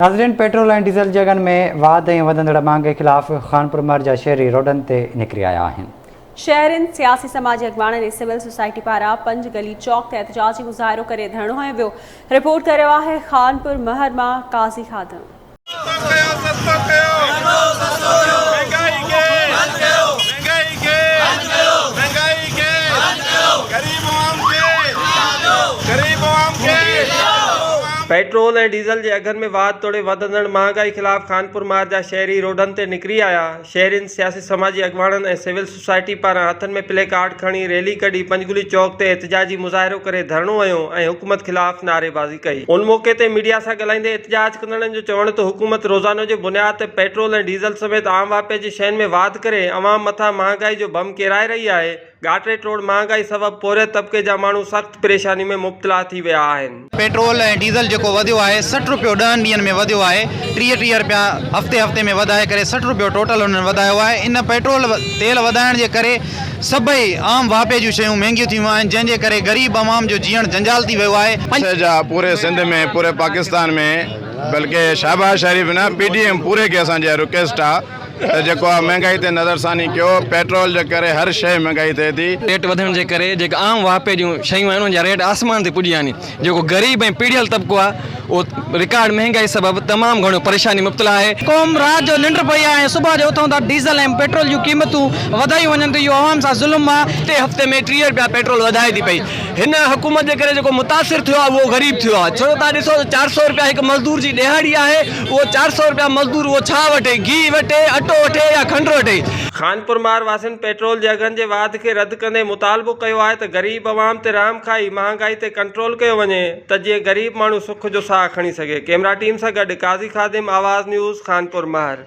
ناظرين petrol ۽ diesel جي اگهن ۾ واڌ ۽ وڌندڙ مهانگائي خلاف خانپور مهر جا شهري روڊن تي نڪري آيا آهن. شهرين، سياسي سماجي اڳواڻن ۽ سول سوسائٽي پاران پنج گلي چوڪ تي احتجاجي مظاهرو ڪري ڌرڻو هنيو ويو. رپورٽ ڪري رهيو آهي خانپور مهر مان قاضي خادم. سستو ڪيو سستو ڪيو مهنگائي کي بند ڪيو مهنگائي کي بند ڪيو مهنگائي کي بند ڪيو غريب عوام کي غريب عوام کي. پيٽرول ۽ ڊيزل جي اگهن ۾ واڌ توڙي وڌندڙ مهانگائي خلاف خانپور مهر جا شهري روڊن تي نڪري آيا، شهرين، سياسي سماجي اڳواڻن ۽ سول سوسائٽي پاران هٿن ۾ پلي ڪارڊ کڻي ريلي ڪڍي پنجگلي چوڪ تي احتجاجي مظاهرو ڪري ڌرڻو هنيو ۽ حڪومت خلاف نعريبازي ڪئي. ان موقعي تي ميڊيا سان ڳالهائيندي احتجاج ڪندڙن جو چوڻ ته حڪومت روزانو جي بنياد تي پيٽرول ۽ ڊيزل سميت عام واهپي جي شين ۾ واڌ ڪري عوام مٿان مهانگائي جو بم ڪيرائي رهي آهي، ڳاٽي ٽوڙ مهانگائي سبب پورهيت طبقي جا ماڻهو سخت پريشاني ۾ مبتلا ٿي ويا آهن. پيٽرول ۽ ڊيزل جيڪو وڌيو آهي 60 روپيو ڏهن ڏينهن ۾ وڌيو آهي 30 30 روپيا هفتي هفتي ۾ وڌائي ڪري 60 روپيو ٽوٽل انهن وڌايو آهي ان پيٽرول تيل وڌائڻ جي ڪري سڀئي عام واهپي جون شيون مهنگيون ٿي ويون آهن جنهن جي ڪري غريب عوام جو جيئڻ جنجال ٿي ويو آهي. شيء جا پوري سنڌ ۾ پوري پاڪستان ۾ بلڪه شهباز شريف نه پي ڊي ايم پوري کي اسان جي رڪويسٽ آ ته جيڪو آ مهنگائي تي نظرثاني ڪيو پيٽرول جي ڪري هر شيء مهنگائي ٿئي ٿي. ريٽ وڌڻ جي ڪري جيڪا عام واهپي جون شيون آهن انهن جا ريٽ آسمان تي پڄي ويا آهن جيڪو غريب ۽ پيڙهيل طبقو آهي اهو رڪارڊ مهنگائي سبب تمام گهڻو پريشاني مبتلا آهي. قوم رات جو ننڊ پئي آهي ۽ صبح جو اٿون ٿا ڊيزل ۽ پيٽرول جون قيمتون وڌايون وڃن ٿيون اهو عوام سان ظلم آهي. هفتي هفتي ۾ 30 رپيا پيٽرول وڌائي ٿي پئي هن حڪومت جي ڪري جيڪو متاثر ٿيو آهي اهو غريب ٿيو آهي ڇو ته توهان ڏسو ته 400 رپيا هڪ مزدور جي ڏهاڙي آهي اهو 400 رپيا مزدور اهو ڇا وٺي گيهه وٺي اٽو وٺي يا کنڊ وٺي. خانپور مار واسين پيٽرول جي اگهن جي واڌ کي رد ڪندي مطالبو ڪيو آهي ته غريب عوام تي رحم کائي مهانگائي تي ڪنٽرول ڪيو وڃي ته جيئن غريب ماڻهو سک جو ساهه کڻي سگهي ڪئميرا ٽيم سان گڏ قاضي خادم آواز نيوز خانپور مهر.